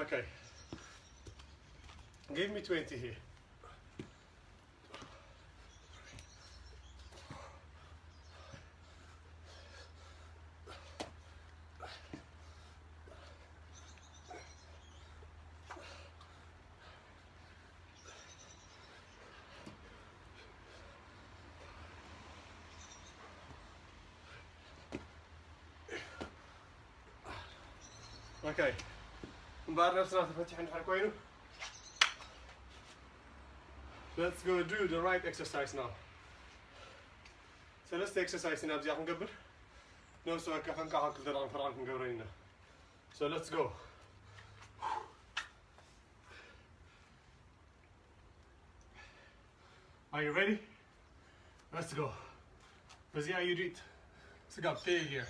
Okay. Give me twenty here. Okay. እምበኣር ነብስና ተፈቲሑ እንድሕር ኮይኑ፣ let's go do the right exercise now. ሰለስተ ኤክሰርሳይስ ኢና ኣብዚኣ ክንገብር። ነብሲ ወከፈን ካብ ክልተ ደቂቕን ፈረቓን ክንገብረን ኢና። So let's go. Are you ready? Let's go. በዚኣ you do it. ስጋብ failure.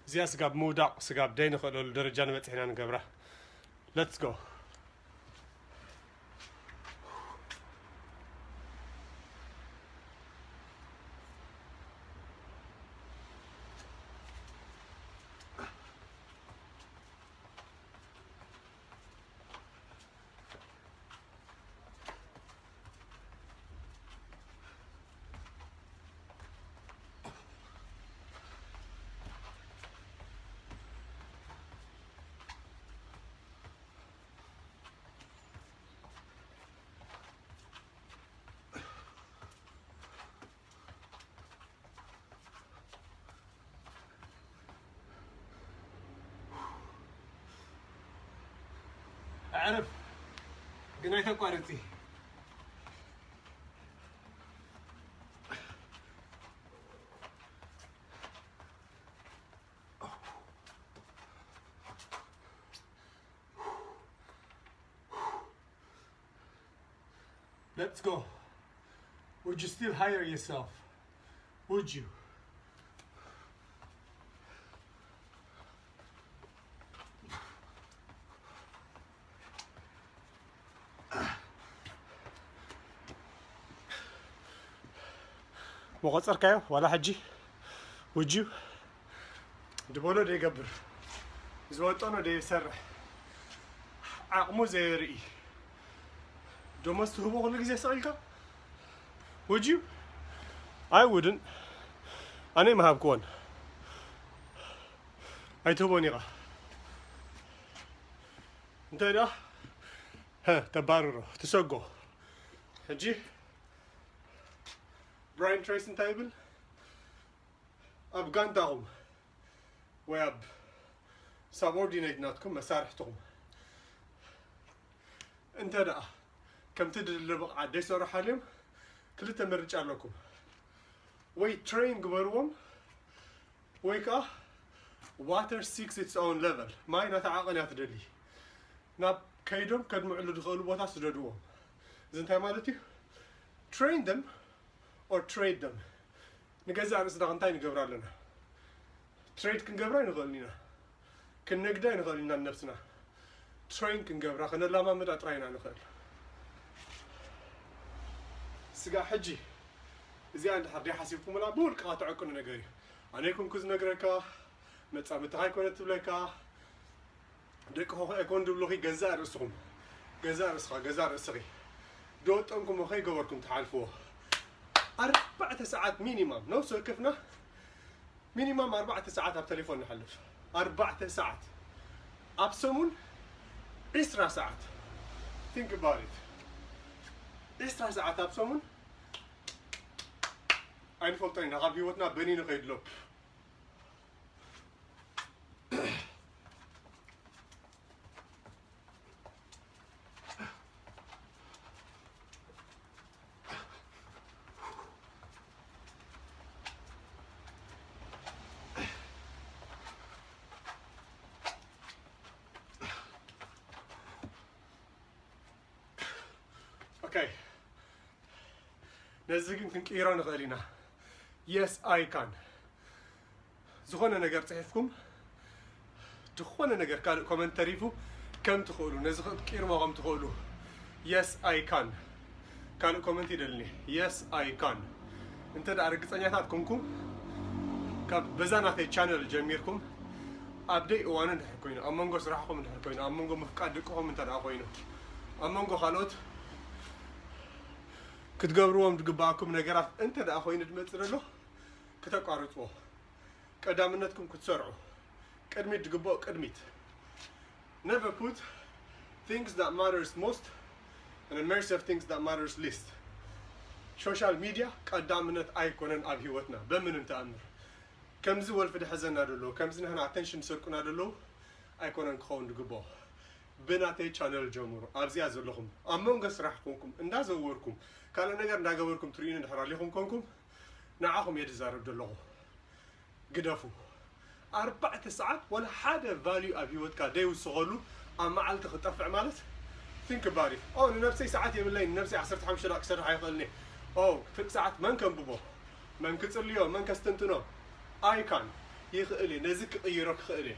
እዚኣ ስጋብ ምውዳቕ፣ ስጋብ ደይ ንኽእለሉ ደረጃ ንበጽሕ ኢና ንገብራ። Let's go. ኣዕርፍ ግን ኣይተቋርጺ። Let's go. Would you still hire yourself? Would you? መቆጸርካዮ ዋላ ሕጂ ውጅብ ድበሎ ደይገብር ዝወጠኖ ደይሰርሕ ዓቕሙ ዘየርኢ ደሞዝ ትህቦ ኩሉ ግዜ ሰቒልካ ውጅብ ኣይውድን ኣነ ምሃብክዎን ኣይትህቦን ኢኻ እንተ ደኣ ተባርሮ ትሰጎ ሕጂ ብራይን ትሬስ እንታይ ይብል ኣብ ጋንታኹም ወይ ኣብ ሳብኦርዲኔት ናትኩም መሳርሕትኹም እንተ ደኣ ከምቲ ድድለ ብቕዓት ደይሰርሑ ሓልዮም ክልተ ምርጫ ኣለኩም ወይ ትሬን ግበርዎም ወይ ከዓ water seeks its own level ማይ ናታ ዓቐን እያ ትደሊ ናብ ከይዶም ከድምዕሉ ዝኽእሉ ቦታ ስደድዎም እዚ እንታይ ማለት እዩ train them or trade them ንገዛእ ርእስና እንታይ ንገብር ኣለና ትሬድ ክንገብራ ንኽእል ኢና ክንነግዳ ንኽእል ኢና ነብስና ትሬን ክንገብራ ከነላማምዳ ጥራይ ኢና ንኽእል ስጋ ሕጂ እዚኣ እንድሕር ደይ ሓሲብኩምላ ብውልቅኻ ትዕቅኑ ነገር እዩ ኣነ ይኩንኩ ዝነግረካ መጻምድኻ ኣይኮነ ትብለካ ደቅኹ ኣይኮን ድብሉኺ ገዛእ ርእስኹም ገዛእ ርእስኻ ገዛእ ርእስኺ ዶ ጠንኩም ከይገበርኩም ትሓልፍዎ ኣርባዕተ ሰዓት ሚኒማም ነብሲ ወከፍና ሚኒማም ኣርባዕተ ሰዓት ኣብ ቴሌፎን ንሓልፍ ኣርባዕተ ሰዓት ኣብ ሰሙን ዒስራ ሰዓት think about it ዒስራ ሰዓት ኣብ ሰሙን ኣይንፈልጦ ኢና ካብ ህይወትና በኒኑ ከይድሎ ነዚ ግን ክንቅይሮ ንኽእል ኢና yes I can ዝኾነ ነገር ፅሒፍኩም ዝኾነ ነገር ካልእ ኮመንት ተሪፉ ከም ትኽእሉ ነዚ ክትቅይርዎ ከም ትኽእሉ yes I can ካልእ ኮመንት ይደልኒ yes I can እንተ ደኣ ርግፀኛታት ኮንኩም ካብ በዛ ናተይ ቻነል ጀሚርኩም ኣብ ደይ እዋን እንድሕር ኮይኑ፣ ኣብ መንጎ ስራሕኹም እንድሕር ኮይኑ፣ ኣብ መንጎ ምፍቃድ ደቅኹም እንተ ደኣ ኮይኑ፣ ኣብ መንጎ ካልኦት ክትገብርዎም ዝግባኣኩም ነገራት እንተ ደኣ ኮይኑ ዝመጽእ ዘሎ፣ ክተቋርጽዎ፣ ቀዳምነትኩም ክትሰርዑ፣ ቅድሚት ዝግብኦ ቅድሚት። Never put things that matters most in the mercy of things that matters least. ሶሻል ሚድያ ቀዳምነት ኣይኮነን ኣብ ህይወትና በምንም ተኣምር። ከምዚ ወልፊ ድሕዘና ደሎ፣ ከምዚ ንሕና ኣተንሽን ዝሰርቁና ደለዉ ኣይኮነን ክኸውን ዝግብኦ። ብናተይ ቻነል ጀምሩ። ኣብዚኣ ዘለኹም ኣብ መንጎ ስራሕ ኮንኩም እንዳዘወርኩም ካልእ ነገር እንዳገበርኩም ትርእዩኒ እንድሕር ኣሊኹም ኮንኩም ንዓኹም እየ ዝዛረብ ዘለኹ። ግደፉ። ኣርባዕተ ሰዓት ወላ ሓደ ቫልዩ ኣብ ህይወትካ ደይውስኸሉ ኣብ መዓልቲ ክጠፍዕ ማለት think about it. ኦ ንነብሰይ ሰዓት የብለይ፣ ንነብሰይ ዓሰርተ ሓሙሽተ ደቂቕ ክሰርሕ ኣይኽእልን እየ። ኦ ፍርቂ ሰዓት መን ከንብቦ፣ መን ክጽልዮ፣ መን ከስተንትኖ? I can። ይኽእል እየ፣ ነዚ ክቕይሮ ክኽእል እየ።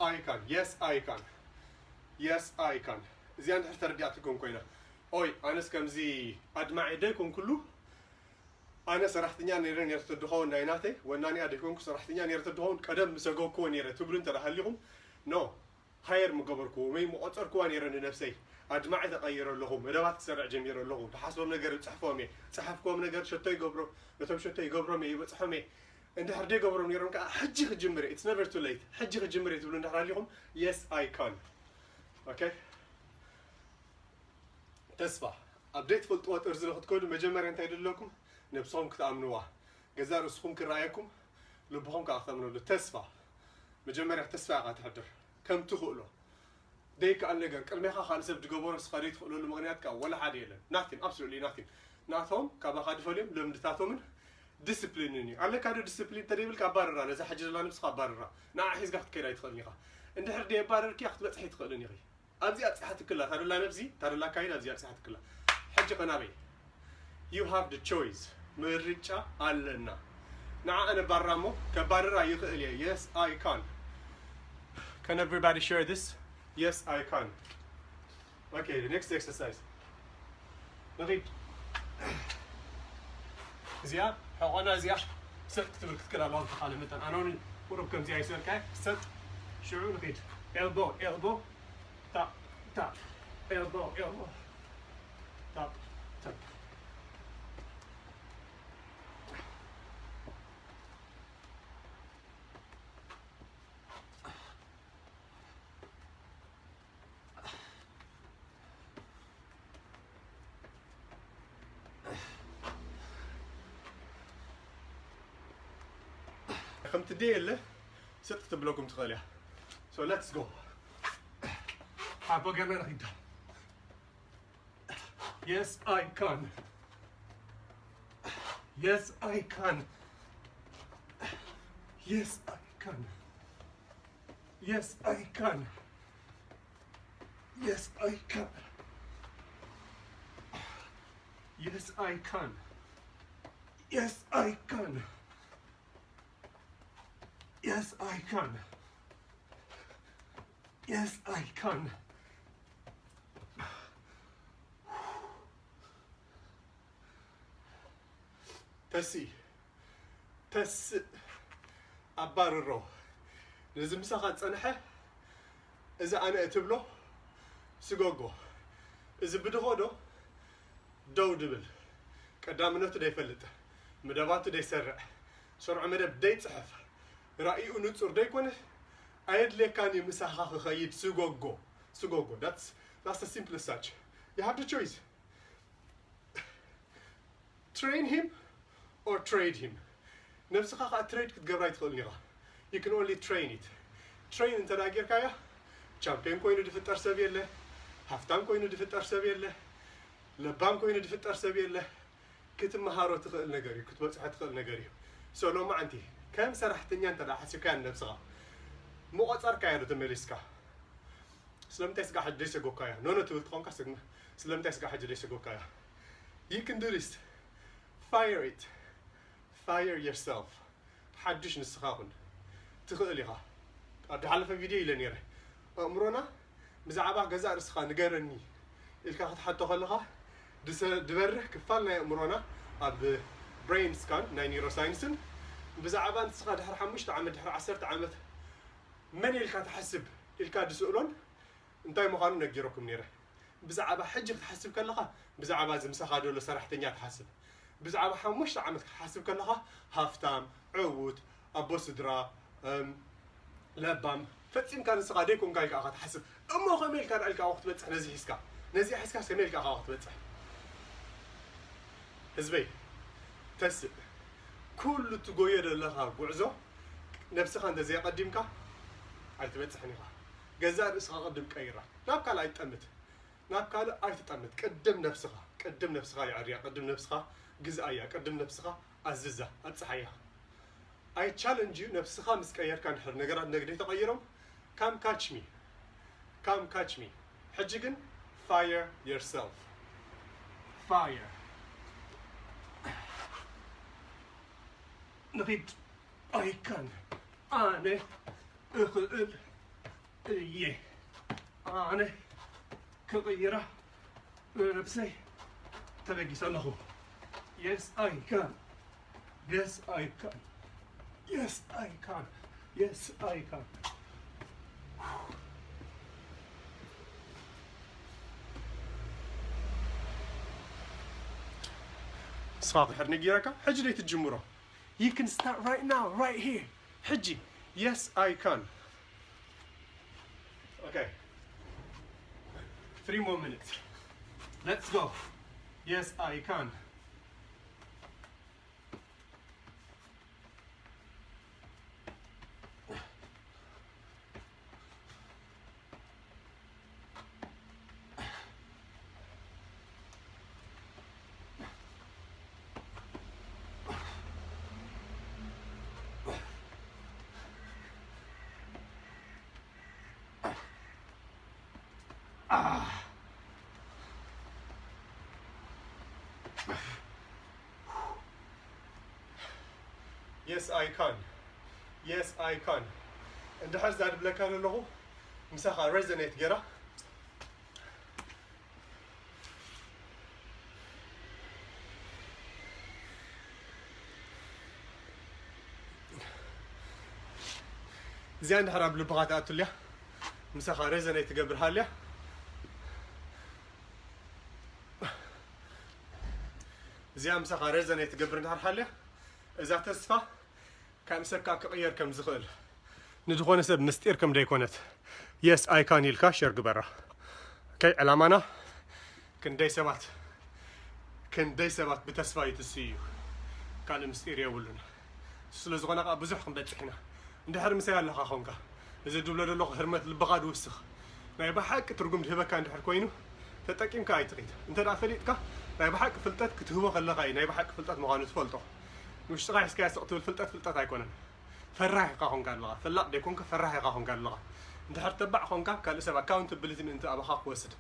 I can. Yes, I can. Yes, I can. እዚኣ እንድሕር ተረዲኣትኩም ኮይና፣ ኦይ ኣነስ ከምዚ ኣድማዒ ደይኮንኩሉ፣ ኣነ ሰራሕተኛ ነይረ፣ ነይረ ተድኸውን ናይ ናተይ ወናኒኣ ደይኮንኩ ሰራሕተኛ ነይረ ተድኸውን ቀደም ምሰገኩዎ ነይረ ትብሉ እንተ ሃሊኹም፣ ኖ፣ ሃየር ምገበርኩ ወይ ምቆጸርኩዋ ነይረ ንነብሰይ። ኣድማዒ ተቐይረ ኣለኹ፣ መደባት ክሰርዕ ጀሚረ ኣለኹ። ዝሓስቦም ነገር ይጽሕፎም እየ፣ ጸሓፍክዎም ነገር ሸቶ ይገብሮ፣ ነቶም ሸቶ ይገብሮም እየ፣ ይበጽሖም እየ። እንድሕር ደይገብሮም ነይሮም ከዓ ሕጂ ክጅምር እየ፣ it's never too late፣ ሕጂ ክጅምር እየ ትብሉ እንድሕር ሃሊኹም፣ yes I can። ኦኬ፣ ተስፋ ኣብ ደይ ትፈልጥዎ ጥርዚ ንክትከዱ መጀመርያ እንታይ ድለኩም? ነብስኹም ክትኣምንዋ፣ ገዛ ርእስኹም ክረኣየኩም፣ ልብኹም ከዓ ክተምነሉ። ተስፋ መጀመርያ ተስፋ ኢኻ ትሕድር ከም ትኽእሎ። ደይከኣል ነገር ቅድሜኻ ካልእ ሰብ ዝገበሮ ንስኻ ደይትኽእለሉ ምኽንያት ከዓ ወላ ሓደ የለን። ናቲን፣ ኣብሶሉትሊ ናቲን። ናቶም ካባኻ ድፈልዮም ልምድታቶምን ዲስፕሊንን እዩ። ኣለካ ዶ ዲስፕሊን ተደይብልካ ኣባርራ፣ ነዛ ሕጂ ዘላ ነብስኻ ኣባርራ። ንዓ ሒዝካ ክትከይድ ኣይትኽእልን ኢኻ። እንድሕር ደየባረርክያ ክትበጽሒ ኣይትኽእልን ኢኺ። ኣብዚኣ ኣብጺሓትክላ፣ ታደላ ነብሲ፣ ታደላ ካይን ኣብዚኣ ኣብጺሓትክላ። ሕጂ ከናበይ? You have the choice። ምርጫ ኣለና። ንዓ ኣነ ባራ እሞ ከባርራ ይኽእል እየ። Yes, I can. Can everybody share this? Yes, I can. Okay, the next exercise. ንኺድ። እዚኣ ሕቆና እዚኣ ሰጥ ክትብል ክትክእል ኣለዋ ብዝተኻለ መጠን። ኣነ እውን ቁሩብ ከምዚኣ ይሰርካ እየ። ሰጥ፣ ሽዑ ንኺድ። Elbow, elbow. Tap, tap. Elbow, elbow. Tap, tap. ከምቲ ደየለ ስጥ ክትብለኩም ትኽእል እያ። So let's go. ሓቦ ገርና ንኺዳ። Yes, I can. Yes, I can. Yes, I can. Yes, I can. Yes, I can. Yes, I can. Yes, I can. Yes, I can. Yes, I can. ተሲ፣ ተስእ፣ ኣባርሮ። ነዚ ምሳኻ ዝጸንሐ፣ እዚ ኣነ እትብሎ ስጎጎ፣ እዚ ብድኾ ዶ ደው ድብል፣ ቀዳምነቱ ደይፈልጥ፣ መደባቱ ደይሰርዕ፣ ሰርዖ መደብ ደይጽሕፍ፣ ራእይኡ ንጹር ደይኮነ፣ ኣየድልየካን እዩ ምሳኻ ክኸይድ። ስጎጎ፣ ስጎጎ። That's, that's the simplest such. You have the choice. Train him or trade him. ነብስኻ ከዓ ትሬድ ክትገብራ ኣይትኽእልን ኢኻ። You can only train it. ትሬን እንተ ደኣ ጌርካያ፣ ቻምፒዮን ኮይኑ ዝፍጠር ሰብ የለ፣ ሃፍታም ኮይኑ ዝፍጠር ሰብ የለ፣ ለባም ኮይኑ ዝፍጠር ሰብ የለ። ክትመሃሮ ትኽእል ነገር እዩ፣ ክትበጽሖ ትኽእል ነገር እዩ። So ሎማዓንቲ ከም ሰራሕተኛ እንተ ደኣ ሓሲብካያ ንነብስኻ፣ ምቖጸርካያ ዶ ተመሊስካ? ስለምንታይ ስጋ ሕጂ ዘይሰጎካያ? ኖ ኖ ትብል ትኾንካ ስግመ-፣ ስለምንታይ ስጋ ሕጂ ዘይሰጎካያ? You can do this. Fire it. Fire yourself. ሓድሽ ንስኻ ኩን። ትኽእል ኢኻ። ኣብ ዝሓለፈ ቪድዮ ኢለ ነይረ። ኣእምሮና ብዛዕባ ገዛእ ርእስኻ ንገረኒ ኢልካ ክትሓቶ ከለኻ፣ ድሰ-፣ ድበርህ ክፋል ናይ ኣእምሮና ኣብ ብሬን ስካን ናይ ኒውሮሳይንስን ብዛዕባ ንስኻ ድሕሪ ሓሙሽተ ዓመት፣ ድሕሪ ዓሰርተ ዓመት መን ኢልካ ትሓስብ ኢልካ ድስእሎን እንታይ ምዃኑ ነጊረኩም ነይረ። ብዛዕባ ሕጂ ክትሓስብ ከለኻ፣ ብዛዕባ እዚ ምሳኻ ዘሎ ሰራሕተኛ ትሓስብ። ብዛዕባ ሓሙሽተ ዓመት ክትሓስብ ከለኻ፣ ሃፍታም፣ ዕዉት፣ ኣቦ ስድራ፣ እም፣ ለባም፣ ፈጺምካ ንስኻ ደይኮንካ ኢልካ ኢኻ ትሓስብ። እሞ ከመይ ኢልካ ደኣ ኢልካ ክትበጽሕ ነዚ ሒዝካ? ነዚኣ ሒዝካስ ከመይ ኢልካ ኢኻ ክትበጽሕ? ህዝበይ፣ ተስእ። ኩሉ እትጎዮ ዘለኻ ጉዕዞ ነብስኻ እንተዘየቐዲምካ ኣይትበጽሕን ኢኻ። ገዛእ ርእስኻ ቅድም ቀይራ። ናብ ካልእ ኣይትጠምት። ናብ ካልእ ኣይትጠምት። ቅድም ነብስኻ፣ ቅድም ነብስኻ የዐርያ፣ ቅድም ነብስኻ ግዝኣያ፣ ቅድም ነብስኻ ኣዝዛ፣ ኣብጽሓያ። I challenge you፣ ነብስኻ ምስ ቀየርካ እንድሕር ነገራት ነግደይ ተቐይሮም፣ come catch me። Come catch me። ሕጂ ግን fire yourself። Fire። ንኺድ። I can። ኣነ እኽእል እየ። ኣነ ክቕይራ ነብሰይ ተበጊሰ ኣለኹ። Yes, I can. Yes, I can. Yes, I can. Yes, I can. ንስኻ ድሕር ነጊረካ፣ ሕጂ ደይ ትጅምሮ። You can start right now, right here. ሕጂ። Yes, I can. Okay. Three more minutes. Let's go. Yes, I can. Yes, I can. Yes, I can. እንድሕር እዛ ድብለካ ዘለኹ ምሳኻ resonate ገይራ፣ እዚኣ እንድሕር ኣብ ልብኻ ትኣቱ ኣልያ፣ ምሳኻ resonate ትገብር ሃልያ፣ እዚኣ ምሳኻ resonate ትገብር እንድሕር ሃልያ፣ እዛ ተስፋ ካልእ ሰብ ከኣ ክቕየር ከም ዝኽእል፣ ንዝኾነ ሰብ ምስጢር ከም ደይኮነት፣ yes, I can ኢልካ share ግበራ። Okay፣ ዕላማና ክንደይ ሰባት፣ ክንደይ ሰባት ብተስፋ ይትስኡ እዩ። ካልእ ምስጢር የብሉን። ስለ ዝኾነ ከኣ ብዙሕ ክንበጽሕ ኢና። እንድሕር ምሳይ ኣለኻ ኾንካ፣ እዚ ድብሎ ዘለኹ ህርመት ልብኻ ድውስኽ፣ ናይ ብሓቂ ትርጉም ድህበካ እንድሕር ኮይኑ፣ ተጠቂምካ ኣይትኺድ። እንተ ደኣ ፈሊጥካ፣ ናይ ብሓቂ ፍልጠት ክትህቦ ከለኻ እዩ ናይ ብሓቂ ፍልጠት ምዃኑ ትፈልጦ። ንውሽጥኻ ሒዝካዮ ስቕ ትብል ፍልጠት፣ ፍልጠት ኣይኮነን። ፈራህ ኢኻ ኾንካ ኣለኻ። ፈላጥ ደይኮንካ፣ ፈራህ ኢኻ ኾንካ ኣለኻ። እንድሕር ተባዕ ኾንካ፣ ካልእ ሰብ ኣካውንታብሊቲ ምእንቲ ኣባኻ ክወስድ፣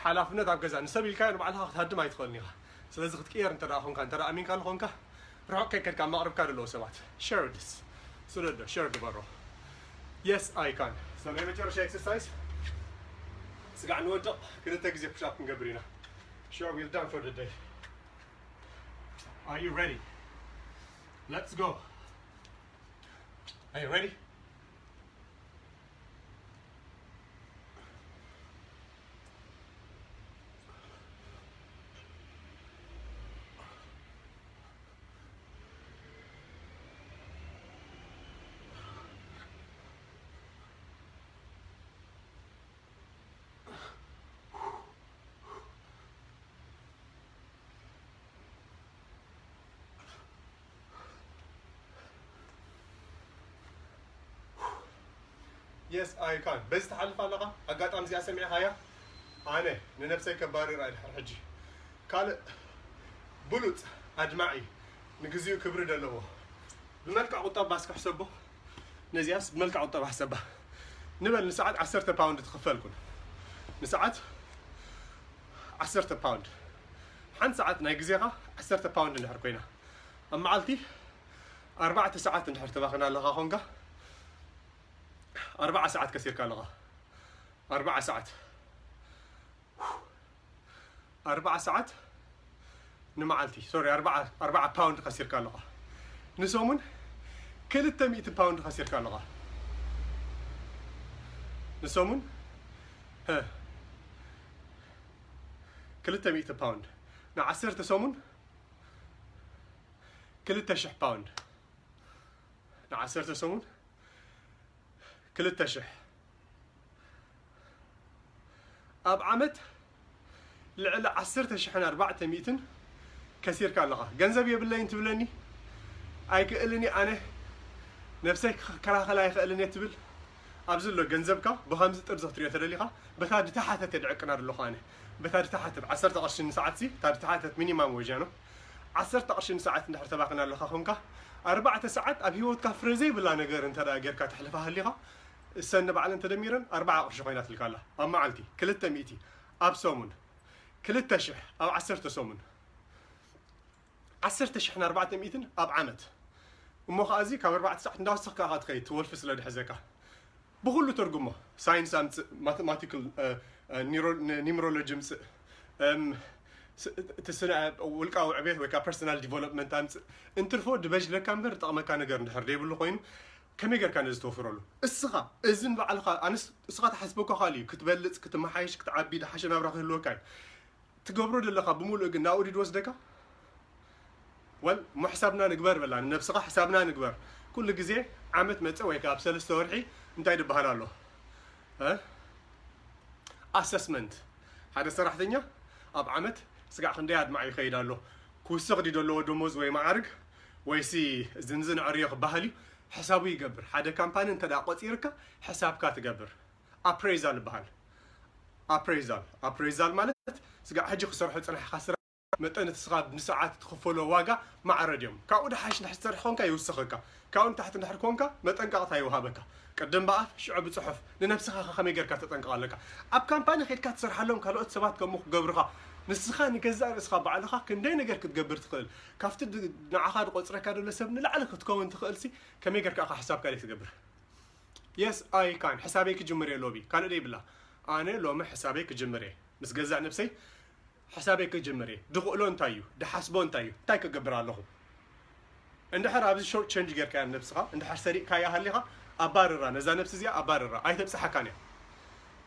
ሓላፍነት ኣብ ገዛ ንሰብ ኢልካዮ ንባዕልኻ ክትሃድም ኣይትኽእልን ኢኻ። ስለዚ ክትቅየር እንተ ደኣ ኾንካ፣ እንተ ደኣ ኣሚንካሉ ኾንካ፣ ርሑቕ ከይከድካ፣ ኣብ መቕርብካ ዘለዉ ሰባት share this። ስደዶ፣ share ግበሮ። Yes, I can። So ናይ መጨረሻ ኤክሰርሳይዝ፣ ስጋዕ ንወድቕ፣ ክልተ ግዜ ፑሽ ኣፕ ክንገብር ኢና። Sure, we're done for the day. Are you ready? Let's go. Are you ready? Yes, I can። በዚ ትሓልፍ ኣለኻ? ኣጋጣሚ እዚኣ ሰሚዕኻያ? ኣነ ንነብሰይ ከባርር እየ ድሕሪ ሕጂ። ካልእ ብሉጽ ኣድማዒ፣ ንግዚኡ ክብሪ ዘለዎ፣ ብመልክዕ ቁጠባ እስኪ ሕሰቦ። ነዚኣስ ብመልክዕ ቁጠባ ሕሰባ። ንበል ንሰዓት ዓሰርተ ፓውንድ ትኽፈል ኩን። ንሰዓት ዓሰርተ ፓውንድ። ሓንቲ ሰዓት ናይ ግዜኻ ዓሰርተ ፓውንድ እንድሕር ኮይና፣ ኣብ መዓልቲ ኣርባዕተ ሰዓት እንድሕር ተባኽን ኣለኻ ኾንካ፣ ኣርባዓ ሰዓት ከሲርካ ኣለኻ። ኣርባዓ ሰዓት። ኣርባዓ ሰዓት ንመዓልቲ፣ ሶሪ፣ ኣርባዓ፣ ኣርባዓ ፓውንድ ከሲርካ ኣለኻ። ንሰሙን ክልተ ሚእቲ ፓውንድ ከሲርካ ኣለኻ ንሰሙን። ሀ፣ ክልተ ሚእቲ ፓውንድ ንዓሰርተ ሰሙን፣ ክልተ ሽሕ ፓውንድ ንዓሰርተ ሰሙን፣ ክልተ ሽሕ። ኣብ ዓመት ልዕሊ ዓሰርተ ሽሕን ኣርባዕተ ሚእትን ከሲርካ ኣለኻ። ገንዘብ የብለይን ትብለኒ? ኣይክእልን እየ ኣነ፣ ነብሰይ ክከላኸል ኣይኽእልን እየ ትብል? ኣብዚ ኣሎ ገንዘብካ ብኸምዚ ጥርዚ ክትሪኦ ተደሊኻ፣ በታ ድተሓተት እየ ድዕቅና ዘለኹ ኣነ። በታ ድተሓተት፣ ዓሰርተ ቅርሺ ንሰዓት ሲ፣ እታ ድተሓተት ሚኒማም ወጅ እያ ነው። ዓሰርተ ቅርሺ ንሰዓት እንድሕር ተባኽን ኣለኻ ኮንካ፣ ኣርባዕተ ሰዓት ኣብ ህይወትካ ፍረ ዘይብላ ነገር እንተ ደኣ ጌርካ ተሕልፋ ሃሊኻ፣ እሰን ንባዕለን ተደሚረን ኣርብዓ ቅርሺ ኮይናትልካ ኣላ። ኣብ መዓልቲ ክልተ ሚእቲ፣ ኣብ ሰሙን ክልተ ሽሕ፣ ኣብ ዓሰርተ ሰሙን ዓሰርተ ሽሕን ኣርባዕተ ሚእትን ኣብ ዓመት። እሞ ከኣ እዚ ካብ ኣርባዕተ ሰዓት እንዳወሰኽካ ኢኻ ትኸይድ፣ እቲ ወልፊ ስለ ድሕዘካ። ብኹሉ ተርጉሞ፣ ሳይንስ ኣምጽእ፣ ማተማቲካል፣ እ፣ እ፣ ኒሮ-፣ ኒ-፣ ኒምሮሎጂ ምጽእ፣ እም፣ ስ-፣ እቲ ስነ ውልቃዊ ዕቤት ወይ ከዓ ፐርሰናል ዲቨሎፕመንት ኣምጽእ። እንትርፎ ድበጅለካ እምበር ዝጠቕመካ ነገር እንድሕር ደይብሉ ኮይኑ፣ ከመይ ጌርካ ነዚ ተወፍረሉ? እስኻ፣ እዚ ንባዕልኻ፣ ኣነስ፣ እስኻ ትሓስበካ ካልእ እዩ። ክትበልጽ፣ ክትመሓየሽ፣ ክትዓቢ፣ ድሓሸ ናብራ ክህልወካ እዩ። ትገብሮ ዘለኻ ብምሉእ ግን ናብኡ ድዩ ድወስደካ? ወል፣ እሞ ሕሳብና ንግበር በላ፣ ንነብስኻ ሕሳብና ንግበር። ኩሉ ግዜ ዓመት መጸ ወይ ከዓ ኣብ ሰለስተ ወርሒ እንታይ ድበሃል ኣሎ? እ? ኣሰስመንት። ሓደ ሰራሕተኛ ኣብ ዓመት ስጋዕ ክንደይ ኣድማዕ ይኸይድ ኣሎ? ክውስኽ ድዩ ዘለዎ ደሞዝ ወይ መዓርግ? ወይሲ ዝንዝን ዕርዮ ክበሃል እዩ? ሕሳቡ ይገብር። ሓደ ካምፓኒ እንተ ደኣ ቆጺርካ፣ ሕሳብካ ትገብር። ኣፕሬዛል ይበሃል። ኣፕሬዛል፣ ኣፕሬዛል ማለት ስጋዕ ሕጂ ክሰርሖ ዝጸናሕካ ስራሕ መጠን እቲ ስኻ ንሰዓት ትኽፈሎ ዋጋ ማዕረ ድዮም። ካብኡ ድሓሽ እንድሕር ትሰርሕ ኮንካ ይውስኸካ። ካብኡ ንታሕቲ እንድሕር ኮንካ መጠንቀቕታ ይወሃበካ። ቅድም ብኣፍ፣ ሽዑ ብጽሑፍ። ንነብስኻ ከ ከመይ ጌርካ ተጠንቅቕ ኣለካ? ኣብ ካምፓኒ ኬድካ ትሰርሓሎም ካልኦት ሰባት ከምኡ ክገብሩኻ፣ ንስኻ ንገዛእ ርእስኻ ባዕልኻ ክንደይ ነገር ክትገብር ትኽእል። ካብቲ ድ-፣ ንዓኻ ዝቆጽረካ ዘሎ ሰብ ንላዕሊ ክትከውን ትኽእልሲ፣ ከመይ ጌርካ ኢኻ ሕሳብካ ዘይትገብር? የስ፣ ኣይ ካን። ሕሳበይ ክጅምር እየ ሎሚ። ካልእ ደይብላ። ኣነ ሎሚ ሕሳበይ ክጅምር እየ። ምስ ገዛእ ነብሰይ ሕሳበይ ክጅምር እየ። ድኽእሎ እንታይ እዩ? ድሓስቦ እንታይ እዩ? እንታይ ክገብር ኣለኹ? እንድሕር ኣብዚ ሾርት ቸንጅ ጌርካያ ነብስኻ፣ እንድሕር ሰሪቕካያ ሃሊኻ፣ ኣባርራ። ነዛ ነብሲ እዚኣ ኣባርራ። ኣይተብጽሓካን እያ።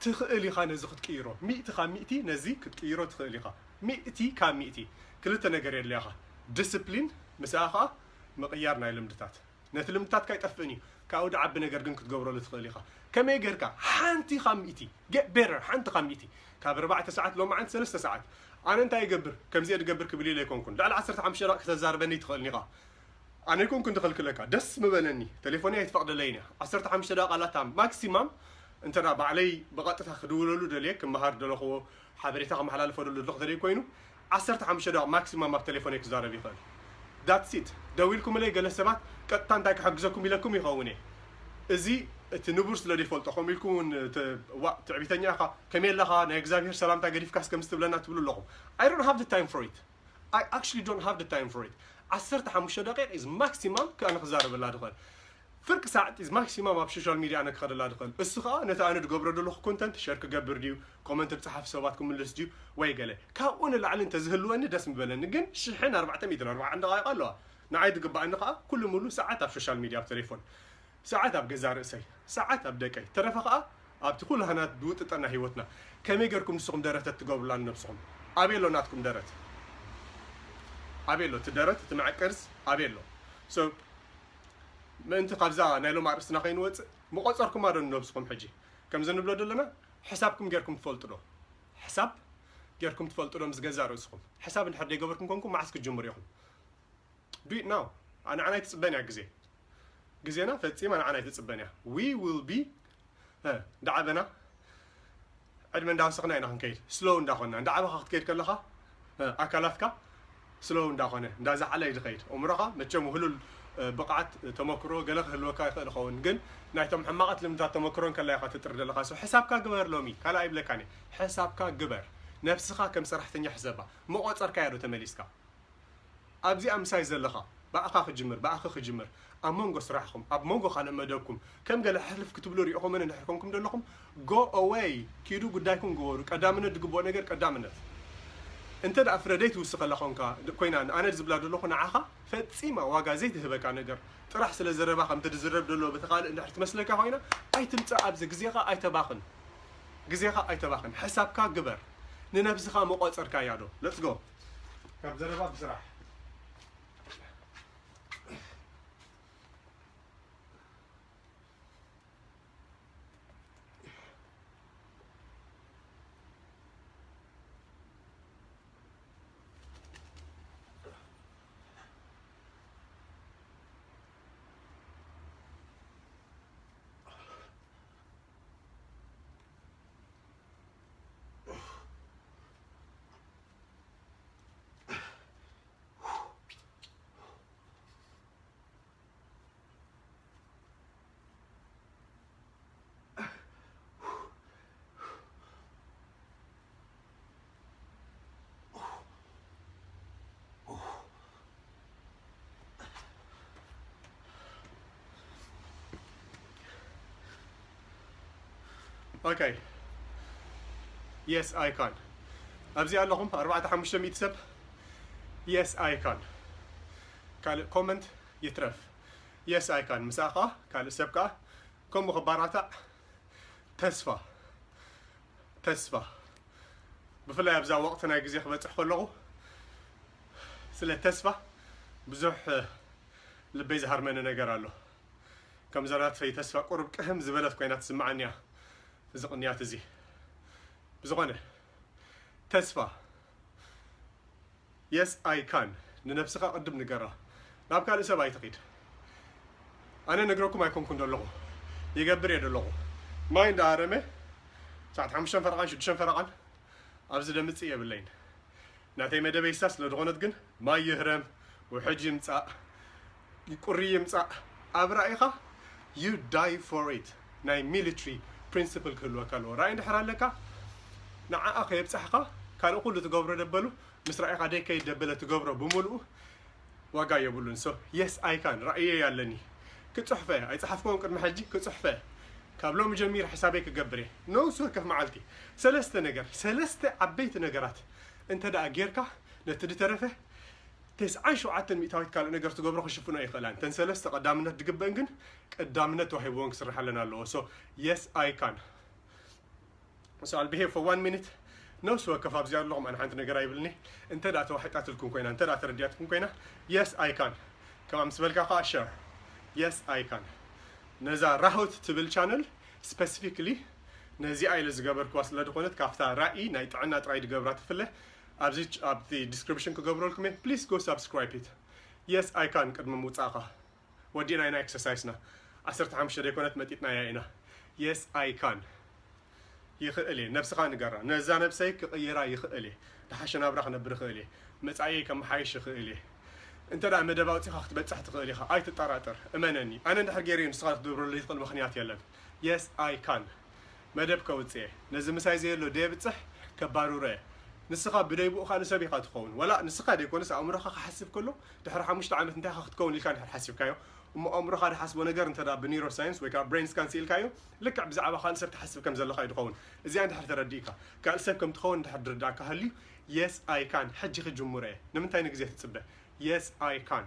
ትኽእል ኢኻ ነዚ ክትቅይሮ። ሚእቲ ካብ ሚእቲ ነዚ ክትቅይሮ ትኽእል ኢኻ። ሚእቲ ካብ ሚእቲ። ክልተ ነገር የድልያኻ። ዲስፕሊን፣ ምስኣ ኸኣ ምቕያር ናይ ልምድታት። ነቲ ልምድታትካ ኣይጠፍእን እዩ። ካብኡ ድዓቢ ነገር ግን ክትገብረሉ ትኽእል ኢኻ። ከመይ ጌርካ? ሓንቲ ካብ ሚእቲ። Get better፣ ሓንቲ ካብ ሚእቲ። ካብ ኣርባዕተ ሰዓት ሎማዓንቲ ሰለስተ ሰዓት። ኣነ እንታይ ይገብር? ከምዚ እየ ድገብር ክብል ኢለ ኣይኮንኩን። ልዕሊ ዓሰርተ ሓሙሽተ ደቂቕ ከተዛርበኒ ኣይትኽእልን ኢኻ። ኣነ ኣይኮንኩን ድኸልክለካ። ደስ ምበለኒ። ቴሌፎነይ ኣይትፈቕደለይን እያ። ዓሰርተ ሓሙሽተ ደቂቕ ኣላታ ማክሲማም። እንተ ደኣ ባዕለይ ብቐጥታ ክድውለሉ ደልየ፣ ክመሃር ደለኽዎ፣ ሓበሬታ ከመሓላልፎ ደሎ ደለኹ ተደይ ኮይኑ፣ ዓሰርተ ሓሙሽተ ደቂቕ ማክሲማም ኣብ ቴሌፎነይ ክዛረብ ይኽእል። That's it። ደዊልኩምለይ ገለ ሰባት ቀጥታ እንታይ ክሕግዘኩም ኢለኩም ይኸውን እየ። እዚ እቲ ንቡር ስለ ዘይፈልጦ፣ ከምኡ ኢልኩም እውን ተ-፣ ዋእ፣ ትዕቢተኛ ኢኻ፣ ከመይ ኣለኻ፣ ናይ እግዚኣብሔር ሰላምታ ገዲፍካስ ከምዚ ትብለና ትብሉ ኣለኹም። I don't have the time for it. I actually don't have the time for it. ዓሰርተ ሓሙሽተ ደቂቕ is maximum ኣነ ክዛረበላ ድኽእል። ፍርቂ ሰዓት is maximum ኣብ ሶሻል ሚድያ ኣነ ክኸደላ ድኽእል። እሱ ኸኣ ነቲ ኣነ ድገብሮ ዘለኹ ኮንተንት ሸር ክገብር ድዩ፣ ኮመንት ዝጸሓፉ ሰባት ክምልስ ድዩ፣ ወይ ገለ። ካብኡ ንላዕሊ እንተዝህልወኒ ደስ ምበለኒ። ግን ሽሕን ኣርባዕተ ሚእትን ኣርባዓን ደቓይቕ ኣለዋ። ንዓይ ዝግባኣኒ ኸኣ ኩሉ ሙሉ ሰዓት ኣብ ሶሻል ሚድያ፣ ኣብ ቴሌፎን። ሰዓት ኣብ ገዛ ርእሰይ፣ ሰዓት ኣብ ደቀይ። ተረፈ ኸኣ ኣብቲ ኩሉ ሃናት ዝውጥጠና ህይወትና። ከመይ ገርኩም ንስኹም ደረተት ትገብሩላ ንነብስኹም? ኣበይ ኣሎ ናትኩም ደረት? ኣበይ ኣሎ እቲ ደረት፣ እቲ መዐቀርስ ኣበይ ኣሎ? So፣ ምእንቲ ካብዛ ናይ ሎሚ ኣርእስትና ከይንወጽእ፣ ምቆጸርኩማ ዶ ንነብስኹም ሕጂ? ከምዚ ንብሎ ዘለና፣ ሕሳብኩም ጌርኩም ትፈልጡ ዶ? ሕሳብ ጌርኩም ትፈልጡ ዶ ምስ ገዛእ ርእስኹም? ሕሳብ እንድሕር ዘይገበርኩም ኮንኩም፣ መዓስ ክትጅምሩ ኢኹም? Do it now። ንዓና ኣይትጽበን እያ ግዜ። ግዜና ፈጺማ ንዓና ኣይትጽበን እያ። We will be፣ እ፣ እንዳዓበና፣ ዕድመ እንዳወሰኽና ኢና ክንከይድ። ስሎው እንዳኾንና፣ እንዳዓበኻ ክትከይድ ከለኻ፣ እ፣ ኣካላትካ ስሎው እንዳኾነ፣ እንዳዛዓለ እዩ ዝኸይድ። ኣእምሮኻ መቸም ውህሉል፣ እ፣ ብቕዓት፣ እ፣ ተመክሮ ገለ ክህልወካ ይኽእል ይኸውን። ግን ናይቶም ሕማቓት ልምድታት ተመክሮ እንከላ ኢኻ ትጥሪ ዘለኻ። So፣ ሕሳብካ ግበር ሎሚ። ካልእ ኣይብለካን እየ። ሕሳብካ ግበር። ነብስኻ ከም ሰራሕተኛ ሕሰባ። መቖጸርካያ ዶ ተመሊስካ? ኣብዚኣ ምሳይ ዘለኻ፣ ብኣኻ ክጅምር፣ ብኣኺ ክጅምር። ኣብ መንጎ ስራሕኹም፣ ኣብ መንጎ ካልእ መደብኩም፣ ከም ገለ ሕልፍ ክትብሉ ሪኢኹምን እንድሕር ኮንኩም ዘለኹም፣ go away፣ ኪዱ ጉዳይኩም ግበሩ። ቀዳምነት ዝግብኦ ነገር ቀዳምነት። እንተ ደኣ ፍረ ዘይትውስኸላ ኾንካ ኮይና፣ ኣነ ዝብላ ዘለኹ ንዓኻ ፈጺማ ዋጋ ዘይትህበካ ነገር ጥራሕ ስለ ዘረባ ከም ትዝረብ ዘሎ በቲ ካልእ እንድሕር ትመስለካ ኮይና፣ ኣይትምጻእ ኣብዚ ግዜኻ ኣይተባኽን። ግዜኻ ኣይተባኽን። ሕሳብካ ግበር። ንነብስኻ መቆጸርካያ ዶ? Let's go። ካብ ዘረባ ብስራሕ። Okay. Yes, I can. ኣብዚ ኣለኹም ኣርባዕተ ሓሙሽተ ሚእቲ ሰብ። Yes, I can። ካልእ ኮመንት ይትረፍ። Yes, I can። ምሳኻ ካልእ ሰብ ከኣ ከምኡ ክባራታዕ ተስፋ፣ ተስፋ። ብፍላይ ኣብዛ ወቕቲ ናይ ግዜ ክበጽሕ ከለኹ፣ ስለ ተስፋ ብዙሕ ልበይ ዝሃርመኒ ነገር ኣሎ። ከምዛ ናተይ ተስፋ ቁሩብ ቅህም ዝበለት ኮይና ትስምዓኒ እያ፣ እዚ ቅንያት እዚ። ብዝኾነ፣ ተስፋ፣ Yes, I can። ንነብስኻ ቅድም ንገራ። ናብ ካልእ ሰብ ኣይትኺድ። ኣነ ነግረኩም ኣይኮንኩን ዘለኹ። ይገብር እየ ዘለኹ። ማይ እንዳሃረመ፣ ሰዓት ሓሙሽተ ፈረቓን ሽዱሽተ ፈረቓን ኣብዚ ደምጽእ የብለይን። ናተይ መደበይ እሳ ስለ ዝኾነት ግን፣ ማይ ይህረም፣ ውሕጅ ይምጻእ፣ ቁሪ ይምጻእ፣ ኣብ ራእይኻ፣ you die for it። ናይ ሚሊትሪ ፕሪንስፕል ክህልወካ ኣለዎ። ራእይ እንድሕር ኣለካ፣ ንዓኣ ከየብጻሕኻ፣ ካልእ ኩሉ ትገብሮ ደበሉ፣ ምስ ራእይኻ ደይ ከይድ ደበለ ትገብሮ ብምሉኡ ዋጋ የብሉን። So, yes, I can። ራእየይ ኣለኒ። ክጽሕፈ፣ ኣይጸሓፍክዎን ቅድሚ ሕጂ፣ ክጽሕፈ። ካብ ሎሚ ጀሚር ሕሳበይ ክገብር እየ። ነውስ ወከፍ መዓልቲ። ሰለስተ ነገር፣ ሰለስተ ዓበይቲ ነገራት እንተ ደኣ ጌርካ፣ ነቲ ዝተረፈ ተስዓን ሸውዓተን ሚእታዊት ካልእ ነገር ትገብሮ ክሽፍኖ ይኽእላን። እተን ሰለስተ ቀዳምነት ድግበእን ግን ቀዳምነት ተዋሂብዎን ክስርሓለን ኣለዎ። So, yes, I can። So, I'll be here for one minute። ነውስ ወከፍ ኣብዚ ኣለኹም፣ ኣነ ሓንቲ ነገር ኣይብልኒ። እንተ ደኣ ተዋሒጣትልኩም ኮይና፣ እንተ ደኣ ተረዲኣትኩም ኮይና፣ yes, I can። ከምኣ ምስ በልካ ከኣ፣ share። Yes, I can። ነዛ ራሁት ትብል ቻነል ስፐሲፊክሊ ነዚኣ ኢለ ዝገበርክዋ ስለ ዝኾነት፣ ካብታ ራእይ ናይ ጥዕና ጥራይ ድገብራ ትፍለ። ኣብዚ ች-፣ ኣብቲ ዲስክሪፕሽን ክገብረልኩም እየ። Please go subscribe it። Yes, I can ቅድሚ ምውጻእኻ። ወዲእና ኢና ኤክሰርሳይስና። ዓሰርተ ሓሙሽተ ደይኮነት መጢጥናያ ኢና። Yes, I can። ይኽእል እየ። ነብስኻ ንገራ። ነዛ ነብሰይ ክቕይራ ይኽእል እየ። ድሓሸ ናብራ ክነብር ይኽእል እየ። መጻኢየይ ከመሓይሽ ይኽእል እየ። እንተ ደኣ መደብ ኣውጺኻ ክትበጽሕ ትኽእል ኢኻ። ኣይትጠራጠር። እመነኒ። ኣነ እንድሕር ገይረዮ ንስኻ ክትገብረሉ ዘይትኽእል ምኽንያት የለን። Yes, I can። መደብ ከውጽእ እየ። ነዚ ምሳይ ዘየሎ ደየብጽሕ ከባርሮ እየ። ንስኻ ብደይብኡ ካልእ ሰብ ኢኻ ትኸውን። ወላ ንስኻ ደይኮነስ ኣእምሮኻ ክሓስብ ከሎ ድሕሪ ሓሙሽተ ዓመት እንታይ ኢኻ ክትከውን ኢልካ እንድሕር ሓሲብካዮ፣ እሞ ኣእምሮኻ ድሓስቦ ነገር እንተ ደኣ ብኒውሮ ሳይንስ ወይ ከዓ ብሬን ስካን ስኢልካዮ፣ ልክዕ ብዛዕባ ካልእ ሰብ ትሓስብ ከም ዘለኻ እዩ ድኸውን። እዚኣ እንድሕር ተረዲእካ፣ ካልእ ሰብ ከም ትኸውን እንድሕር ድርዳእካ ሃልዩ፣ yes, I can፣ ሕጂ ክጅምሮ እየ። ንምንታይ ንግዜ ትጽበ? Yes, I can።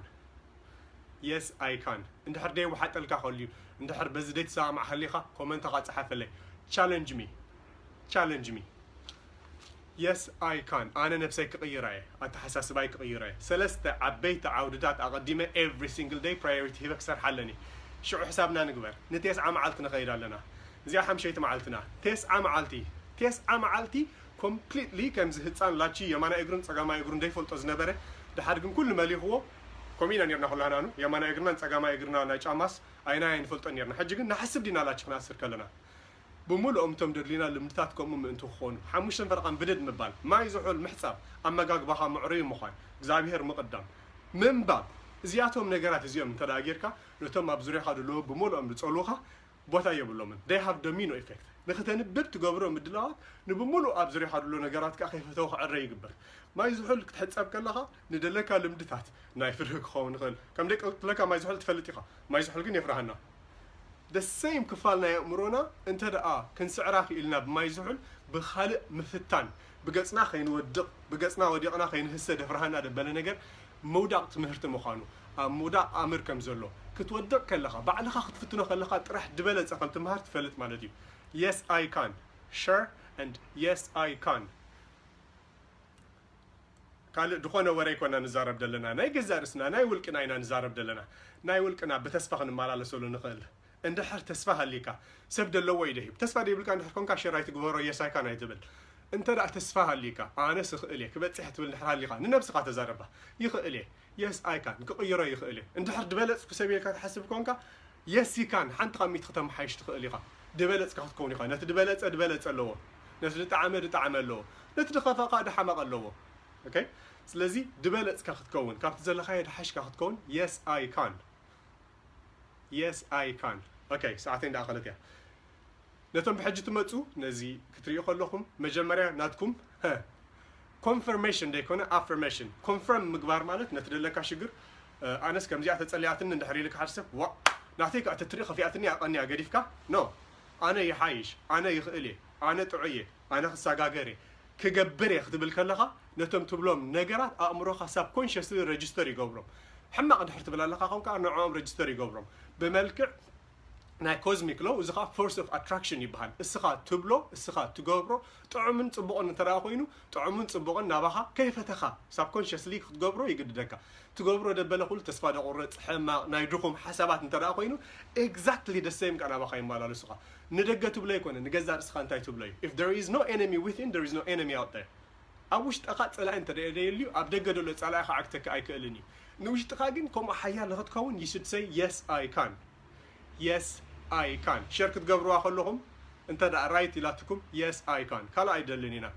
Yes, I can። እንድሕር ደይወሓጠልካ ከልዩ፣ እንድሕር በዚ ደይትሰማማዕ ሃሊኻ፣ ኮመንትኻ ጸሓፈለይ። Challenge me። Challenge me። Yes, I can። ኣነ ነብሰይ ክቕይራ እየ። ኣተሓሳስባይ ክቕይራ እየ። ሰለስተ ዓበይቲ ዓውድታት ኣቐዲመ every single day priority ሂበ ክሰርሓ ኣለኒ። ሽዑ ሕሳብና ንግበር። ንቴስዓ መዓልቲ ንኸይድ ኣለና። እዚኣ ሓምሸይቲ መዓልትና። ቴስዓ መዓልቲ። ቴስዓ መዓልቲ ኮምፕሊትሊ ከምዚ ህጻን ላቺ የማናይ እግሩን ጸጋማይ እግሩን ዘይፈልጦ ዝነበረ፣ ድሓር ግን ኩሉ መሊኽዎ። ከምኡ ኢና ኔርና ኩላህናኑ። የማናይ እግርናን ጸጋማይ እግርና ናይ ጫማስ ኣይናይ ኣይንፈልጦን ኔርና። ሕጂ ግን ንሓስብ ዲና ላቺ ክነኣስር ከለና? ብምሉኦም እቶም ደድልዩና ልምድታት ከምኡ ምእንቲ ክኾኑ፣ ሓሙሽተን ፈረቓን ብድድ ምባል፣ ማይ ዝሑል ምሕጻብ፣ ኣመጋግባኻ ምዕሩይ ምዃን፣ እግዚኣብሄር ምቕዳም፣ ምንባብ፣ እዚኣቶም ነገራት እዚኦም እንተ ደኣ ጌርካ፣ ነቶም ኣብ ዙርያኻ ዘለዉ ብምሉኦም ዝጸልዉኻ ቦታ የብሎምን። They have domino effect። ንኽተንብብ ትገብሮ ምድላዋት ንብምሉኡ ኣብ ዙርያኻ ዘሎ ነገራት ከኣ ከይፈተው ክዕረ ይግበር። ማይ ዝሑል ክትሕጸብ ከለኻ ንደለካ ልምድታት፣ ናይ ፍርሂ ክኸውን ይኽእል። ከም ደቂ ትብለካ ማይ ዝሑል ትፈልጥ ኢኻ። ማይ ዝሑል ግን የፍርሃና። the same ክፋል ናይ ኣእምሮና እንተ ደኣ ክንስዕራ ክኢልና ብማይ ዝሑል ብኻልእ ምፍታን ብገጽና ከይንወድቕ ብገጽና ወዲቕና ከይንህሰ ደፍርሃና ደበለ ነገር ምውዳቕ ትምህርቲ ምዃኑ ኣብ ምውዳቕ ኣምር ከም ዘሎ ክትወድቕ ከለኻ ባዕልኻ ክትፍትኖ ከለኻ ጥራሕ ድበለጸ ከም ትምሃር ትፈልጥ ማለት እዩ። Yes I can. Sure and yes I can. ካልእ ዝኾነ ወረ ይኮና ንዛረብ ዘለና ናይ ገዛ ርስና ናይ ውልቅና ኢና ንዛረብ ዘለና። ናይ ውልቅና ብተስፋ ክንመላለሰሉ ንኽእል እንድሕር ተስፋ ሃሊካ ሰብ ደለዎ እዩ ደሂብ ተስፋ ደይብልካ እንድሕር ኮንካ ሽር ኣይትግበሮ የሳይካ ናይ ትብል እንተ ደኣ ተስፋ ሃሊካ ኣነስ እኽእል እየ ክበፅሕ ትብል እንድሕር ሃሊካ ንነብስኻ ተዛረባ። ይኽእል እየ የስ ኣይካን ክቕይሮ ይኽእል እየ እንድሕር ድበለፅኩ ሰብ ኢልካ ትሓስብ ኮንካ የስ ይካን ሓንቲ ካብ ሚእቲ ክተመሓይሽ ትኽእል ኢኻ። ድበለፅካ ክትከውን ኢኻ ነቲ ድበለፀ ድበለፀ ኣለዎ ነቲ ድጠዓመ ድጠዓመ ኣለዎ ነቲ ድኸፋ ከዓ ድሓመቕ ኣለዎ። Okay ስለዚ ድበለፅካ ክትከውን ካብቲ ዘለኻዮ ድሓሽካ ክትከውን yes I can. Yes I can. Okay ሰዓተይ እንዳኣኸለት እያ። ነቶም ብሕጂ ትመፁ ነዚ ክትሪኡ ከለኹም መጀመርያ ናትኩም confirmation ደይኮነ affirmation confirm ምግባር ማለት ነቲ ደለካ ሽግር ኣነስ ከምዚኣ ተፀሊኣትኒ እንድሕር ኢልካ ሓደ ሰብ ዋ ናተይ ከዓ ተትርኢ ከፊኣትኒ ኣቐኒያ ገዲፍካ no ኣነ ይሓይሽ ኣነ ይኽእል እየ ኣነ ጥዑይ እየ ኣነ ክሰጋገር እየ ክገብር እየ ክትብል ከለኻ ነቶም ትብሎም ነገራት ኣእምሮኻ subconsciously register ይገብሮም። ሕማቕ እንድሕር ትብል ኣለኻ ኸውን ከዓ ንዕኦም register ይገብሮም ብመልክዕ ናይ cosmic law እዚ ከዓ force of attraction ይበሃል። እስኻ ትብሎ እስኻ ትገብሮ ጥዑምን ፅቡቕን እንተ ኮይኑ ጥዑምን ፅቡቕን ናባኻ ከይፈተኻ subconsciously ክትገብሮ ይግድደካ። ትገብሮ ደበለ ኩሉ ተስፋ ደቑርፅ ሕማቕ ናይ ድኹም ሓሳባት እንተ ኮይኑ exactly the same ከዓ ናባኻ ይመላለሱ ከዓ ንደገ ትብሎ ኣይኮነ ንገዛ ርእስኻ እንታይ ትብሎ እዩ if there is no enemy within there is no enemy out there ኣብ ውሽጥኻ ፀላኢ እንተ ደየልዩ ኣብ ደገ ደሎ ፀላኢ ከዓ ክተካ ኣይክእልን እዩ ንውሽጥኻ ግን ከምኡ ሓያል ንክትከውን you should say yes I can. Yes I can. ሸር ክትገብርዋ ከለኹም እንተ ደኣ right ኢላትኩም yes I can ካልእ ኣይደልን ኢና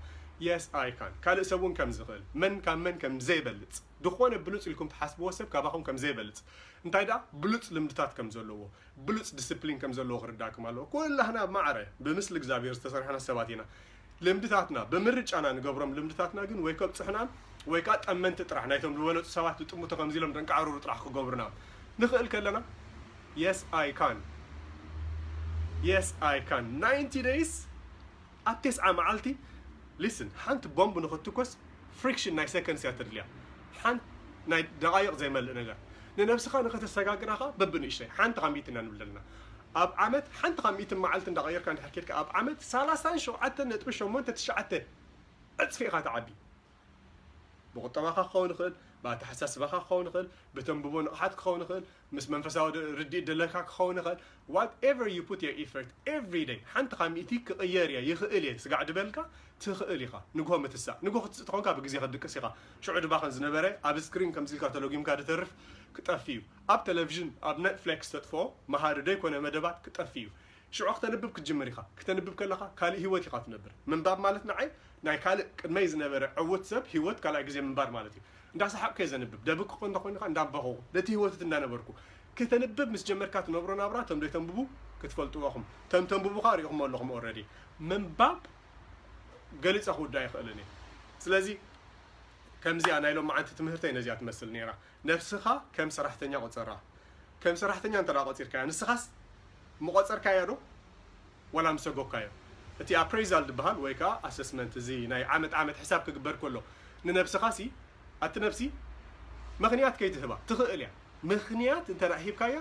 yes I can ካልእ ሰብ እውን ከም ዝኽእል መን ካብ መን ከም ዘይበልፅ ዝኾነ ብሉፅ ኢልኩም ትሓስብዎ ሰብ ካባኹም ከም ዘይበልፅ እንታይ ደኣ ብሉፅ ልምድታት ከም ዘለዎ ብሉፅ ዲስፕሊን ከም ዘለዎ ክርዳእኩም ኣለዎ ኩላህና ማዕረ ብምስሊ እግዚኣብሔር ዝተሰርሐና ሰባት ኢና ልምድታትና ብምርጫና ንገብሮም ልምድታትና ግን ወይ ከብፅሑና ወይ ከዓ ጠመንቲ ጥራሕ ናይቶም ዝበለፁ ሰባት ብጥምቶ ከምዚ ኢሎም ደንቃዕርሩ ጥራሕ ክገብሩና ንኽእል ከለና yes I can yes I can ninety days ኣብ ተስዓ መዓልቲ listen ሓንቲ ቦምብ ንኽትኮስ friction ናይ seconds እያ ተድልያ ሓንቲ ናይ ደቓይቕ ዘይመልእ ነገር ንነብስኻ ንኸተሰጋግራ ኸዓ በብንእሽተይ ሓንቲ ካብ ሚእቲ ኢና ንብል ዘለና ኣብ ዓመት ሓንቲ ካብ ሚእቲ መዓልቲ እንዳቐየርካ እንድሕር ኬድካ ኣብ ዓመት ሰላሳን ሸውዓተን ነጥቢ ሸሞንተ ትሽዓተ ዕፅፊ ኢኻ ትዓቢ ብቁጠባኻ ክኸውን ይኽእል ብኣተሓሳስባኻ ክኸውን ይኽእል ብተንብቦ ንቕሓት ክኸውን ይኽእል ምስ መንፈሳዊ ርድኢት ደለካ ክኸውን ይኽእል whatever you put your effort every day ሓንቲ ካብ ሚእቲ ክቕየር እየ ይኽእል እየ ስጋዕ ድበልካ ትኽእል ኢኻ ንግሆ ምትሳእ ንግሆ ክትስእ ተኾንካ ብግዜ ክትድቅስ ኢኻ ሽዑ ድባኸን ዝነበረ ኣብ ስክሪን ከምዚ ኢልካ ተለጉምካ ድተርፍ ክጠፊ እዩ ኣብ ቴሌቪዥን ኣብ ኔትፍሌክስ ተጥፍኦ መሃሪ ደይኮነ መደባት ክጠፊ እዩ ሽዑ ክተንብብ ክትጅምር ኢኻ ክተንብብ ከለኻ ካልእ ህይወት ኢኻ ትነብር ምንባብ ማለት ንዓይ ናይ ካልእ ቅድመይ ዝነበረ ዕውት ሰብ ህይወት ካልኣይ ግዜ ምንባር ማለት እዩ እንዳሰሓቕኩ እየ ዘንብብ ደብክኹ እንተኾይኑ ከዓ እንዳንበኸኹ ነቲ ህይወት እቲ እንዳነበርኩ ክተንብብ ምስ ጀመርካ ትነብሮ ናብራ እቶም ዘይተንብቡ ክትፈልጥዎ ኹም እቶም ተንብቡ ከዓ ሪእኹሞ ኣለኹም already ምንባብ ገሊፀ ክውዳ ይኽእልን እየ ስለዚ ከምዚኣ ናይ ሎማዓንቲ ትምህርተይ ነዚኣ ትመስል ነይራ ነብስኻ ከም ሰራሕተኛ ቁፀራ ከም ሰራሕተኛ እንተ ቆፂርካያ ንስኻስ ምቆፀርካያ ዶ ዋላ ምሰጎካዮ እቲ appraisal ዝበሃል ወይ ከዓ assessment እዚ ናይ ዓመት ዓመት ሕሳብ ክግበር ከሎ ንነብስኻ ሲ ኣቲ ነብሲ ምኽንያት ከይትህባ ትኽእል እያ ምኽንያት እንተ ሂብካያ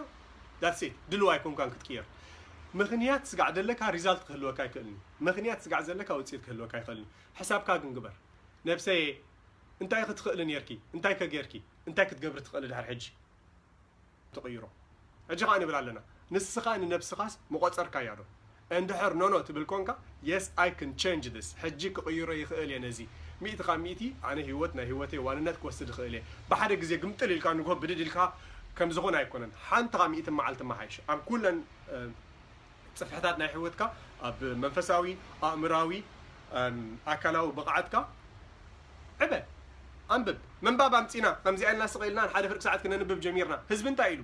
that's it ድልዋ ኣይኮንካን ክትቅየር ምኽንያት ስጋዕ ዘለካ result ክህልወካ ኣይክእልን እዩ ምኽንያት ስጋዕ ዘለካ ውፅኢት ክህልወካ ኣይክእልን እዩ ሕሳብካ ግን ግበር ነብሰየ እንታይ ክትኽእሊ ነርኪ እንታይ ከጌርኪ እንታይ ክትገብሪ ትኽእሊ ድሕር ሕጂ ትቕይሮ ሕጂ ከዓ ንብል ኣለና ንስኻ ንነብስኻስ ምቆፀርካያ ዶ እንድሕር no no ትብል ኮንካ yes I can change this ሕጂ ክቕይሮ ይኽእል እየ ነዚ ሚእቲ ካብ ሚእቲ ኣነ ህይወት ናይ ህይወተይ ዋንነት ክወስድ ይኽእል እየ ብሓደ ግዜ ግምጥል ኢልካ ንግሆ ብድድ ኢልካ ከም ዝኾነ ኣይኮነን ሓንቲ ካብ ሚእቲ መዓልቲ መሓይሽ ኣብ ኩለን ፅፍሕታት ናይ ህይወትካ ኣብ መንፈሳዊ ኣእምራዊ ኣካላዊ ብቕዓትካ ዕበ ኣንብብ ምንባብ ኣምፂና ከምዚኣ ኢልና ስቕ ኢልና ሓደ ፍርቂ ሰዓት ክነንብብ ጀሚርና ህዝቢ እንታይ ኢሉ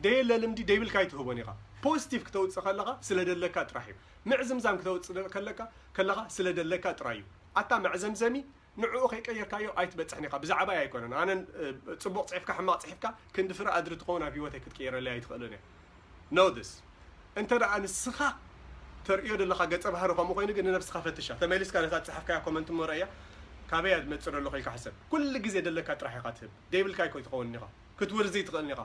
ደየለ ልምዲ ደይብልካ ኣይትህቦን ኢኻ positive ክተውፅእ ከለኻ ስለ ደለካ ጥራሕ እዩ ምዕዝምዛም ክተውፅእ ከለካ ከለኻ ስለ ደለካ ጥራይ እዩ ኣታ መዕዘምዘሚ ንዕኡ ከይቀየርካዮ ኣይትበጽሕን ኢኻ። ብዛዕባይ ኣይኮነን። ኣነ፣ እ፣ ጽቡቕ ጽሒፍካ ሕማቕ ጽሒፍካ ክንዲ ፍረ ኣድሪ ትኸውን ኣብ ህይወተይ ክትቅየረለይ ኣይትኽእልን እያ። Know this። እንተ ደኣ ንስኻ ተርእዮ ዘለኻ ገጸ ባህሪ ከምኡ ኮይኑ ግን ንነብስኻ ፈትሻ። ተመሊስካ ነታ ዝጸሓፍካያ ኮመንት እሞ ረእያ። ካበይ እያ ዝመጽእ ዘሎ ኢልካ ሕሰብ። ኩሉ ግዜ ደለካ ጥራሕ ኢኻ ትህብ። ደይብልካ ኣይኮይ ትኸውን ኢኻ። ክትውርዝ ኣይትኽእልን ኢኻ።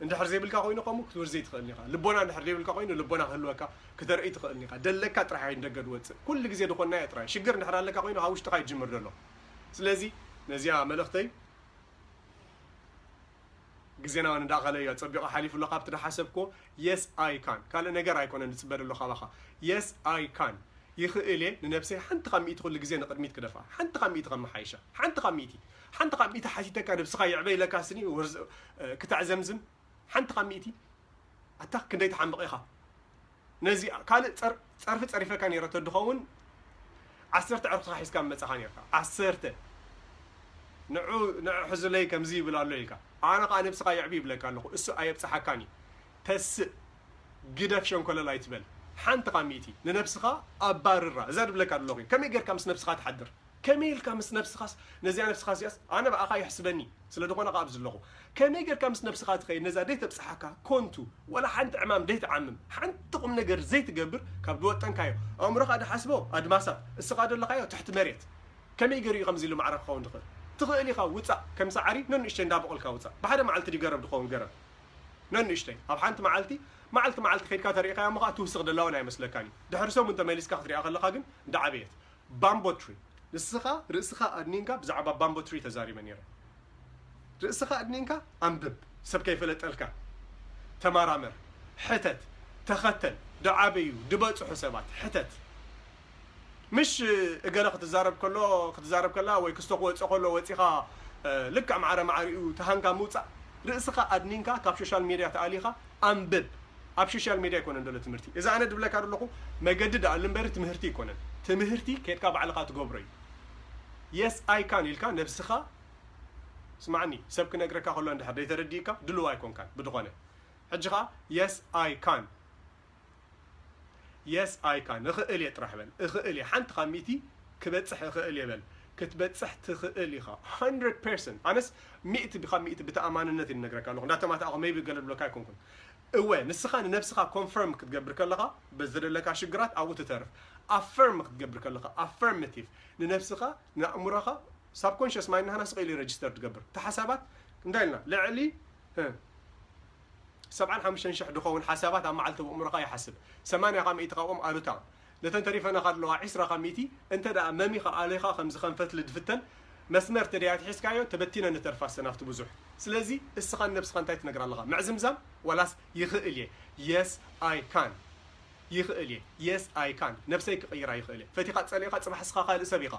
እንድሕር ዘይብልካ ኮይኑ ከምኡ ክትውርዝ ኣይትኽእልን ኢኻ። ልቦና እንድሕር ዘይብልካ ኮይኑ ልቦና ክህልወካ ክተርኢ ትኽእልን ኢኻ። ደለካ ጥራሕ እዩ ንደገ ዝወጽእ። ኩሉ ግዜ ዝኾንናዮ ጥራይ። ሽግር እንድሕር ኣለካ ኮይኑ ካብ ውሽጥኻ ይጅምር ዘሎ። ስለዚ ነዚኣ መልእኽተይ ግዜና እውን እንዳኸለ እዩ። ጸቢቑ ሓሊፉ ኣሎ ካብቲ ዝሓሰብክዎ። Yes, I can። ካልእ ነገር ኣይኮነን ዝጽበ ዘሎ ካባኻ። Yes, I can። ይኽእል እየ ንነብሰይ ሓንቲ ካብ ሚእቲ ኩሉ ግዜ ንቕድሚት ክደፍኣ። ሓንቲ ካብ ሚእቲ ከመሓይሻ። ሓንቲ ካብ ሚእቲ። ሓንቲ ካብ ሚእቲ ሓቲተካ ነብስኻ ይዕበ ኢለካ ስኒ ወርዝ-፣ እ፣ ክተዕዘምዝም። ሓንቲ ካብ ሚእቲ። ኣታ ክንደይ ትሓምቕ ኢኻ። ነዚ ካልእ ጸር-፣ ጸርፊ ጸሪፈካ ነይረ ተድኸውን ዓሰርተ ዕርክትኻ ሒዝካ መጻኻ ነርካ። ዓሰርተ። ንዑ፣ ንዑ ሕዙለይ ከምዚ ይብል ኣሎ ኢልካ። ኣነ ኸኣ ነብስኻ የዕቢ ይብለካ ኣለኹ። እሱ ኣየብጽሓካን እዩ። ተስእ፣ ግደፍ ሸንኮለል ኣይትበል። ሓንቲ ካብ ሚእቲ። ንነብስኻ ኣባርራ። እዛ ድብለካ ዘለኹ። ከመይ ጌርካ ምስ ነብስኻ ትሓድር? ከመይ ኢልካ ምስ ነብስኻስ፣ ነዚኣ ነብስኻ እዚኣስ፣ ኣነ ብኣኻ ይሕስበኒ፣ ስለ ዝኾነ ከኣ ኣብዚ ኣለኹ። ከመይ ጌርካ ምስ ነብስኻ ትኸይድ፣ ነዛ ደይተብጽሓካ፣ ኮንቱ፣ ወላ ሓንቲ ዕማም ደይትዓምም፣ ሓንቲ ቁም ነገር ዘይትገብር፣ ካብ ዝወጠንካዮ፣ ኣእምሮኻ ድሓስቦ ኣድማሳት፣ እስኻ ዘለኻዮ ትሕቲ መሬት። ከመይ ገይሩ እዩ ከምዚ ኢሉ ማዕረ ክኸውን ዝኽእል? ትኽእል ኢኻ፣ ውጻእ፣ ከም ሳዕሪ ነንእሽተይ እንዳበቖልካ ውጻእ። ብሓደ መዓልቲ ድዩ ገረብ ድኸውን ገረብ? ነንእሽተይ። ኣብ ሓንቲ መዓልቲ፣ መዓልቲ መዓልቲ ከይድካ ተሪእካዮ እሞ ኸኣ ትውስኽ ደላ እውን ኣይመስለካን እዩ። ድሕሪ ሰሙን ተመሊስካ ክትሪኣ ከለኻ ግን እንዳዓበየት። ባምቦ ትሪ። ንስኻ ርእስኻ ኣድኒንካ ብዛዕባ ባምቦ ትሪ ተዛሪበ ነይረ። ርእስኻ ኣድኒንካ ኣንብብ፣ ሰብ ከይፈለጠልካ። ተማራመር፣ ሕተት፣ ተኸተል፣ ድዓበዩ፣ ድበጽሑ ሰባት፣ ሕተት። ምሽ እገለ ክትዛረብ ከሎ፣ ክትዛረብ ከላ ወይ ክስቶ ክወጽእ ከሎ ወጺኻ፣ እ፣ ልክዕ ማዕረ ማዕሪኡ ተሃንካ ምውጻእ። ርእስኻ ኣድኒንካ ካብ ሶሻል ሜድያ ተኣሊኻ ኣንብብ። ኣብ ሶሻል ሜድያ ኣይኮነን ዘሎ ትምህርቲ። እዚ ኣነ ድብለካ ዘለኹ መገዲ ደኣሉ እምበሪ ትምህርቲ ኣይኮነን። ትምህርቲ ከድካ ባዕልኻ ትገብሮ እዩ። Yes, I can ኢልካ ነብስኻ ስማዕኒ፣ ሰብ ክነግረካ ከሎ እንድሕር ዘይተረዲእካ ድልው ኣይኮንካን። ብድኾነ ሕጂ ኸኣ Yes, I can። Yes, I can። እኽእል እየ ጥራሕ በል። እኽእል እየ። ሓንቲ ካብ ሚእቲ ክበጽሕ እኽእል እየ በል። ክትበጽሕ ትኽእል ኢኻ። Hundred percent። ኣነስ ሚእቲ ካብ ሚእቲ ብተኣማንነት እየ ዝነግረካ ኣለኹ። እንዳተማታእኹ maybe ገለ ዝብለካ ኣይኮንኩን። እወ፣ ንስኻ ንነብስኻ ኮንፈርም ክትገብር ከለኻ፣ በዚ ዘለካ ሽግራት ኣብኡ ትተርፍ። ኣፈርም ክትገብር ከለኻ፣ ኣፈርማቲቭ፣ ንነብስኻ፣ ንኣእምሮኻ፣ ሳብኮንሽስ ማይንድ ናህና ስቕ ኢሉ እዩ ረጅስተር ትገብር። እቲ ሓሳባት፣ እንታይ ኢልና? ልዕሊ፣ እ፣ ሰብዓን ሓሙሽተን ሽሕ ድኸውን ሓሳባት ኣብ መዓልቲ ብእምሮኻ ይሓስብ። ሰማንያ ካብ ሚእቲ ካብኦም ኣሉታ። ነተን ተሪፈናኻ ዘለዋ ዒስራ ካብ ሚእቲ፣ እንተ ደኣ መሚኻ ኣሊኻ ከምዚ ከም ፈትሊ ድፍተን መስመር ተደይ ኣትሒዝካዮ፣ ተበቲነን ንተርፋ ሰናፍቲ ብዙሕ። ስለዚ እስኻ ንነብስኻ እንታይ ትነግራ ኣለኻ? ምዕዝምዛም ዋላስ ይኽእል እየ? Yes, I can። ይኽእል እየ። Yes, I can። ነብሰይ ክቕይራ ይኽእል እየ። ፈቲኻ ጸሊእኻ ጽባሕ እስኻ ካልእ ሰብ ኢኻ።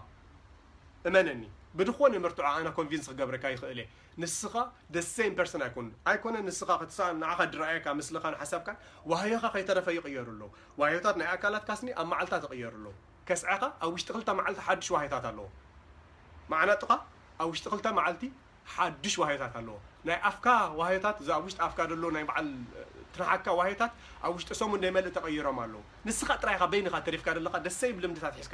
እመነኒ፣ ብድኾነ መርትዖ ኣነ ኮንቪንስ ክገብረካ ይኽእል እየ። ንስኻ the same person ኣይኮን-፣ ኣይኮነ ንስኻ ክትሰኣን ንዓኻ ድረኣየካ ምስልኻን ሓሳብካን ዋህዮኻ ከይተረፈ ይቕየሩ ኣለዉ። ዋህዮታት ናይ ኣካላትካ ስኒ ኣብ መዓልታት ይቕየሩ ኣለዉ። ከስዐኻ ኣብ ውሽጢ ክልተ መዓልቲ ሓድሽ ዋህዮታት ኣለዎ። መዓናጥኻ ኣብ ውሽጢ ክልተ መዓልቲ ሓድሽ ዋህዮታት ኣለዎ። ናይ ኣፍካ ዋህዮታት፣ እዚ ኣብ ውሽጢ ኣፍካ ዘሎ ናይ በዓል፣ እ፣ ትንሓካ ዋህዮታት ኣብ ውሽጢ ሰሙን ዘይመልእ ተቐይሮም ኣለዉ። ንስኻ ጥራይ ኢኻ በይንኻ ተሪፍካ ዘለኻ፣ the same ልምድታት ሒዝካ